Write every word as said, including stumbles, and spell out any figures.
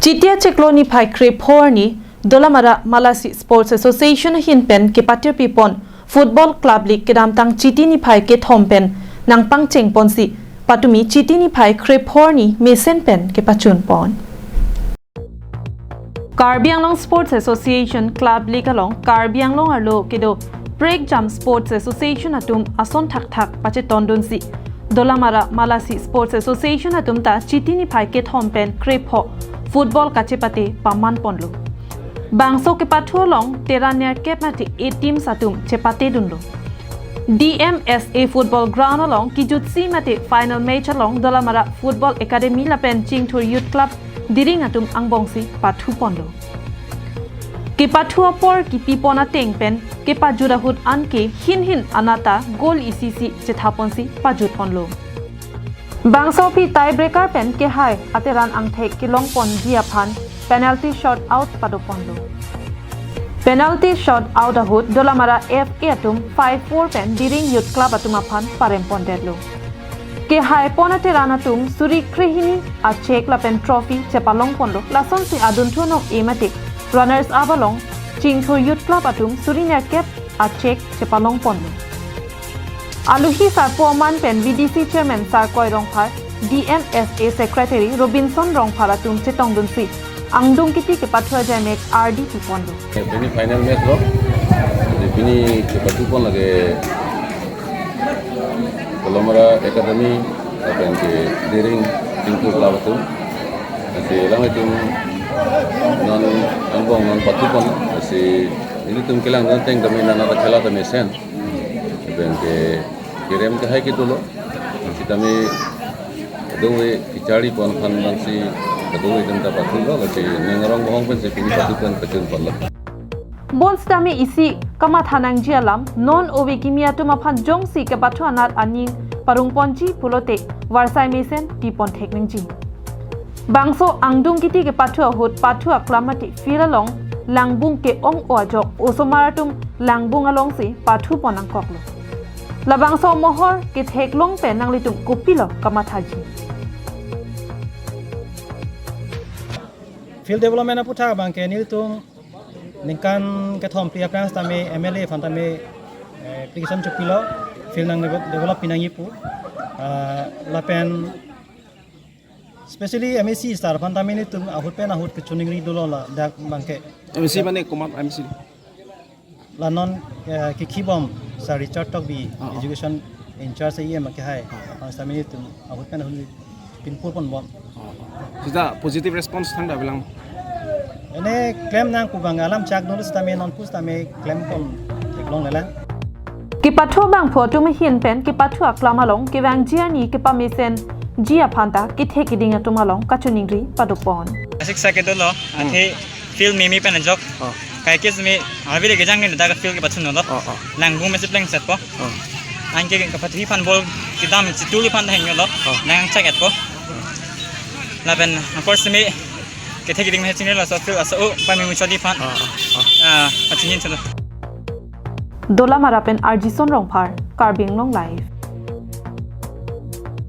Chiti achiklo niphai krepho arni Dolamara Malasi Sports Association ahin pen kepatirpi pon Football Club League kedamtang Chiti niphai kethom pen nangpangcheng ponsi patumi Chiti niphai krepho arni mesen pen kepachun pon. Karbi Anglong Sports Association Club League along Karbi Anglong arlo kedo prekjam Sports Association atum ason thakthak pachetondunsi Dolamara Malasi Sports Association atum ta Chiti niphai kethom pen krepho football kachepate paman ponlo. Bangso kepathu along Tera nerkep mate eight teams atum chepatedunlo. D M S A Football Ground along kijutsi mate final match along Dolamara Football Academy lapen Chingthur Youth Club Diring atum angbongsi pathu ponlo. Kepathu apor kipi pon ateng pen kepajut ahut anke hin hin anat ta goal isi isi chetha ponsi pajut ponlo. Bangso aphi tiebreaker pen kehai ateran angthek kelong ponji aphan penalty shot out pado ponlo. Penalty shot out ahut Dolamara F A atum five four pen Diring Youth Club atum aphan parem pondetlo. Kehai pon ateran atum suri krehini a cheque lapen trophy chepalong ponlo. Lasonsi adunthu anong emate runners up along Chingthur Youth Club atum suri nerkep a cheque chepalong ponlo. Aluhi sarpo aman pen V D C Chairman Sarkoi Rongphar, D M S A Secretary Robinson Rongphar atum chetongdunsi angdung kiti kepathu ajaimek ardi pi ponlo. Pini final match lo. Pini kepathu pon lake Dolamara Academy lapen ke Diring Chingthur Club atum. Lasi alanglitum non angbong non pathu pon. Lasi nelitum kelangdun ateng tame nana ta khela ta mesen. Lapen ke kerem kehai kedolo. Sitame kadokave kacharli pon aphan abangsi kadokave atum ta pathulo, lasi ning arong bohong pensi pini pathu pen pachun ponlo. Bonsitame isi kamatha nangji alam, non ove kimi atum aphan jongsi kepathu anat aning parong ponji pulote varsai mesen pi pon thek nangji. Bangso angdung kiti kepathu ahut pathu aklam mate field along langbung ke-ong-o ajok osomar atum langbung alongsi pathu pon nangkoklo. Labangso amohor ketheklong pen nanglitum kopilo kamathaji? Field development aputhak abangke nelitum ningkan kethom phli aphrang sitame M L A aphan tame, eh, application chopilo, field nang develop pinangji pu. Ah, lapen specially M A C sir aphan tame nelitum ahut pen ahut kachiningri dolo ladak abangke. M A C mane komat M A C? La non, eh, kikhibom Sir Richard Tokbi, ah, ah, education in charge E M kehai. Ah, ah. Aphan sitame nelitum ahut pen ahut pinpur ponbom. Ah, ah. Sita positive response thangta bilang? Ene klem nang pu abang alam chak dolo sitame non pusitame klem pon theklonglelang. Kepathu abangphu atum ahin pen kepathu aklam along kevangji arni kepamesenji aphan ta kethe keding atum along kachiningri pado pon. Asik sa kedolo, hmm, athe field mimi pen ajok. Oh. Kaike simi, arvi le kejang ni dak field kepachunlo. Oh, oh. Langbung mesi plengsetpo. Oh. Anke kepathu aphan ball kedam chitu aphan henglo. Oh. Nangchak-etpo. Oh. Lapen, of course, simi kethe keding mesi chinilo, so field aso, o, pami muchot aphan. Oh, oh, oh. Ah, pachinin chalo. Dolamara pen Arjison Rongphar, Karbi Anglong Live.